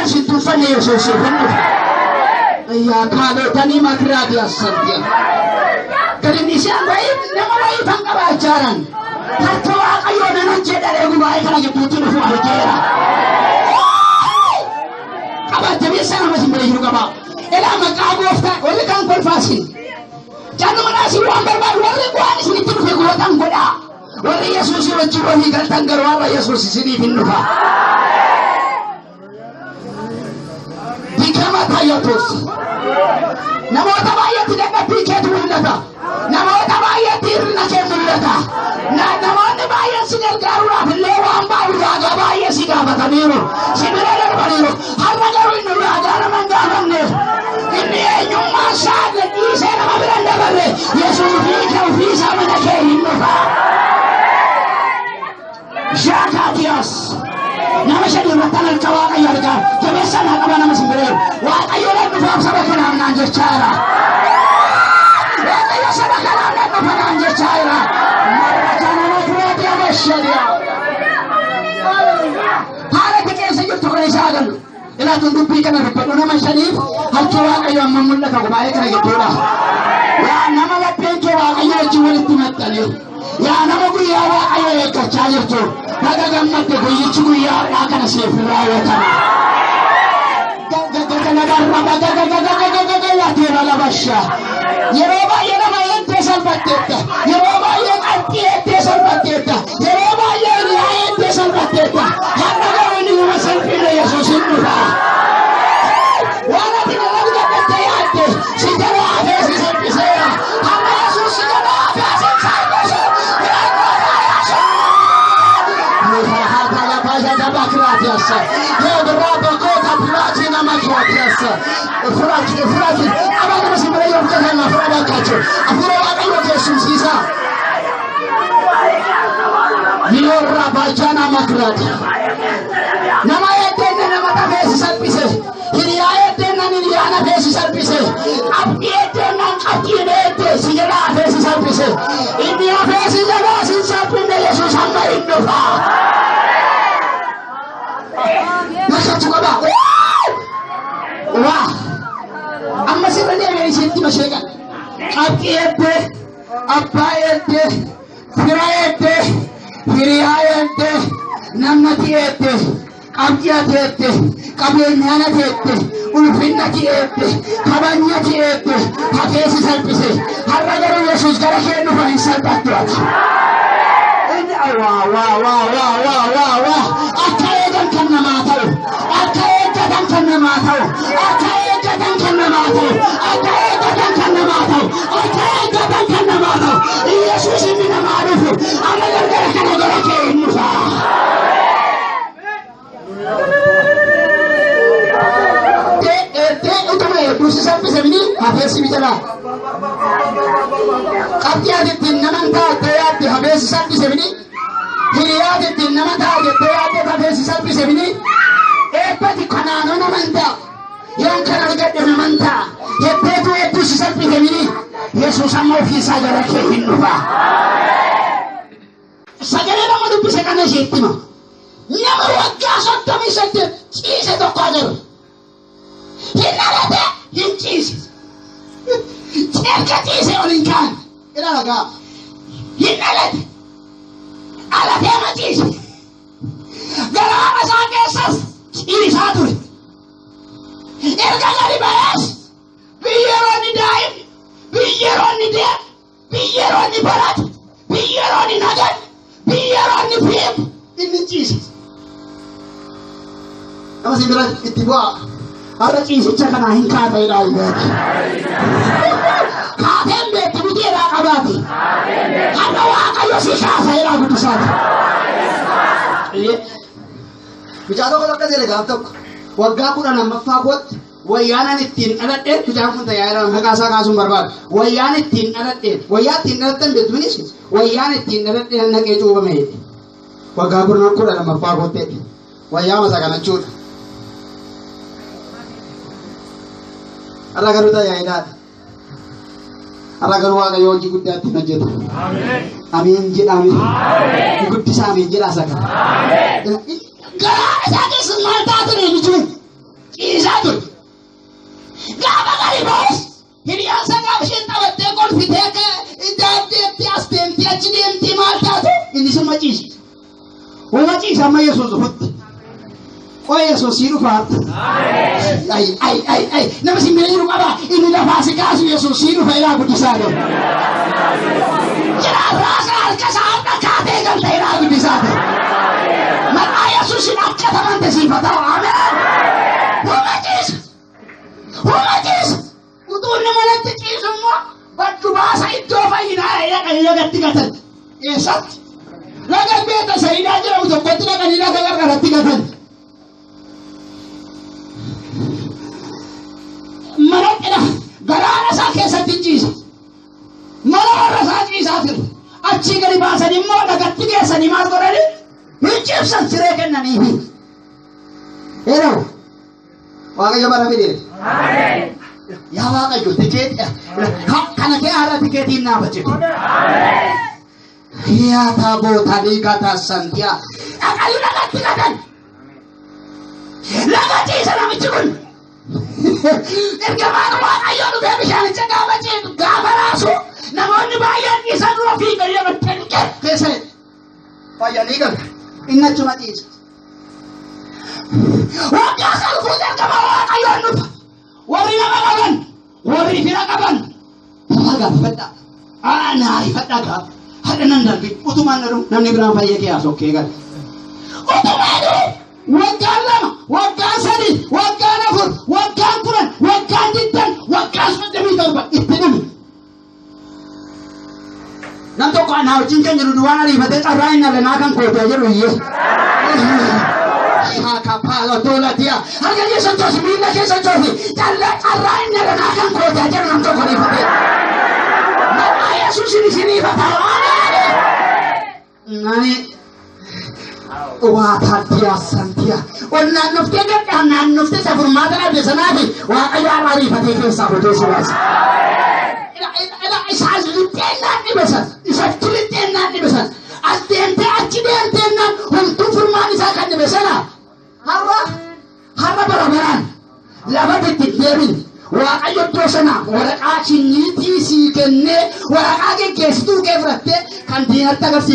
kan sin tuffanne Yesuus hin dhufa. Yaa kaalotanii makiraati assantiya. Gadi isaan wayii nama wayii kan qabaachaaran. Harka Waaqayyoo nan hojjedha gubaa'ee kana gidduutti dhufu argeera. Qaba jabeessaa nama sin bira jiru qaba. Elaa maqaa gooftaa warri kaan kolfaasin. Jaallumadhaa isin waan barbaadu warri waan isinitti dhufe gootan godhaa. Warri Yesuusii wajjin walii galtan garuu har'a Yesuus isiniif hin dhufa. Dikama tayyatus. Namoota baay'eetti dadhabbii keetu mul'ata. Namoota baay'eetti hir'ina kee mul'ata. Namoonni baay'een si gargaaruudhaaf illee waan baay'ee ulaagaa baay'ee si gaafataniiru. Si bira darbaniiru. Har'a garuu inni ulaagaa nama hin gaafanne. Inni eenyummaa isaa dhiisee nama bira hin dabarre. Yesuus ofii kee ofii isaa mana kee hin dhufa. Shaakaatiyas. Nama shadi irratti harka Waaqayyo argaa. Jabeessaa naa qaba nama sin bira jiru. Waaqayyo nan dhufaaf saba kanaaf naan jechaa jira. Waaqayyo saba kanaaf nan dhufa naan jechaa jira. Marra kana makrooti abashadiya. Haala ati keessa jirtu kana isaa galu. Ilaatuun dubbii kana dubbadhu nama shaniif harki Waaqayyo amma mul'ata gubaa'ee kana gidduudha. Yaa nama lapheen kee Waaqayyo wajjin walitti maxxane. Yaa nama guyyaa Waaqayyo eeggachaa jirtu. Baga gammadde guyyichi guyyaa har'aa kana siif raawwatama. Yeroo baay'ee nama eettee salphatteetta. Yeroo baay'ee qalbii eettee salphatteetta. Yeroo baay'ee hiriyaa eettee salphatteetta. Har'a garuu inni nama salphina Yesuus hin dhufa. Waan ati nama argadhattee yaadde si jala hafee si salphiseera. Har'a Yesuus si jala hafee si salphisu. Nama eeddenne nama tafee si salphise. Hiriyaa eeddennaan hiriyaa nafee si salphise. Qabxii eeddennaan qabxiin eedde si jala hafee si salphise. Inni hafee si jalaa si hin salphinne Yesuus amma hin dhufa. Nakachuu qaba. Waa! Amma sirra deebi'ee isheetti masheeqa. Qabxii eeddee, abbaa eeddee, fira eeddee, hiriyaa eeddee, namnati eeddee, qabxii ati eeddee, qabeenyaan ati eeddee, ulfinna ati eeddee, kabajni ati eeddee, hafee si salphise. Har'a garuu Yesuus gara kee dhufa hin salphattu ati. Inni waa waa waa waa waa waa waa akka eegan kan namaa ta'u, akka eeggatan kan namaa ta'u, akka eeggatan kan namaa ta'u, akka eeggatan kan namaa ta'u, akka eeggatan kan namaa ta'u. Yesuus inni namaa dhufu amma gargara kana gara kee hin dhufa. Eeddee utuma hedduu si salphise mini hafee si bitalaa. Qabxii ati ittiin nama hin taattee yaadde hafee si salphise mini. Hiriyaa ati ittiin nama ta'a jettee yaadde hafee si salphise mini. Eebbati kanaanoo nama hin ta'a. Yoon kana argadhe nama hin ta'a. Heddeetu hedduu si salphise mini. Yesuus amma ofiisaa gara kee hin dhufa. Sagalee nama dubbise kana isheetti hima. Nama waggaa 38 ciise tokko agarra. Hin dhalate hin ciise. Erga ciise ol hin kaane. Ilaala gaa. Hin dhalate. Dhalatee ma ciise. Garaama isaa keessas ciisaa ture. Erga gadi ba'ees biyya yeroo inni daa'im, biyya yeroo inni deemu, biyya yeroo inni baratu, biyya yeroo inni nagadu, biyya yeroo inni fiigu inni ciise. Nama si bira itti bu'aa. Har'a ciisicha kanaa hin kaata jedhaa beeki. Kaateen beekti miti jedhaa qabaati. Har'a Waaqayyo si kaasa jedhaa guddisaati. Mucaa tokko akkas jedhe gaaf tokko waggaa 12ffaa kootti wayyaanan ittiin dhaladhe mucaan kun tajaajila maqaa isaa kaasuun barbaadu. Wayyaan ittiin dhaladhe wayyaa ittiin dhalattan beektu minis wayyaan ittiin dhaladhe nan naqee cuubame jedhe. Waggaa 12ffaa kootti wayyaa masa kana jechuudha. Har'a garuu tajaajilaadha. Har'a garuu Waaqayyo hojii guddaa ittiin hojjeta. Ameen jedhame. Guddisa ameen jedhaa isa kana. Garaa isaa keessa maal ta'a ture michuun? ciisa amma Yesuus dhufutti. Qoy Yesuus sii dhufaatti. Ay ay ay ay nama si bira jiru qaba inni lafaa si kaasu Yesuus sii dhufa ilaa guddisaa ta'e. Jira raasa harka isaa harka kaatee galta ilaa guddisaa ta'e. Maqaa Yesuusin akka tamante siif haa ta'u. Ameen. Huma ciisa. Huma ciisa. Utuu inni manatti ciisu immoo baddu baasa iddoo fayyinaa dhaqanii lagatti gatan. Eessatti? Laga Beeta Sayidaa jedhamu tokkotti dhaqanii laga qarqaratti gatan. Mana garaana isaa keessatti ciisa. Mana warra isaa ciisaa ture. Achii gadi baasanii immoo lagatti geessanii maal godhanii? Hin cibsan siree kennaniifi. Yeroo Waaqayyo bara fidee. Yaa Waaqayyo tikeetii kana kee haala tikeetiin naafa jedhu. Yaa taaboota liigaa taasisan yaa dhaqanii lagatti gatan. Laga ciisa namichi kun. Ergamaan Waaqayyoo dhufee bishaanicha gaafa ciisu gaafa raasu namoonni baay'een isa dura fiiganii lagatti keessa fayyanii galu. Inni achuma ciisa. Waggaa sana fuute ergamaa Waaqayyoon dhufa. Warri nama qaban, warri fira qaban, taphaa gaafadhaa. Naarifadhaa gaafa. Hadha nan darbi utumaan dhadhu namni biraan fayyee kee haasoo gala. Utumaa dhufu waggaan 2, waggaan 3, waggaan 4, waggaan 10, waggaan 20, waggaan 37 itti dhumi. Nam tokko anaa wajjin kan jedhu duwwaan ariifatee carraa hin dhalanaa kan kootee jedhu iyyee. Kapaalo tola dia. Harka keessa toosi miila keessa toosi. Carraa hin dhalanaa kan kootee jedhu nam tokko ariifatee. Maqaa Yesuusin isiniif haa ta'u. Nani waa taatiyaa santiyaa. Ol naannoftee gadhaa naannoftee isa furmaata dhabde sanaafi Waaqayyo har'a ariifatee keessaa fudhee si baasa. Isa as lixxeennaan dhibe san, isa achi lixxeennaan dhibe san, as deemtee achi deemteennaan homtuu furmaan isaa kan dhibe sana har'a bara baraan lafa itti deebin. Waaqayyo iddoo sana waraqaa shinyiitii sii kennee waraqaa geggeessituu kee fudhattee kan diinatti agarsiifte.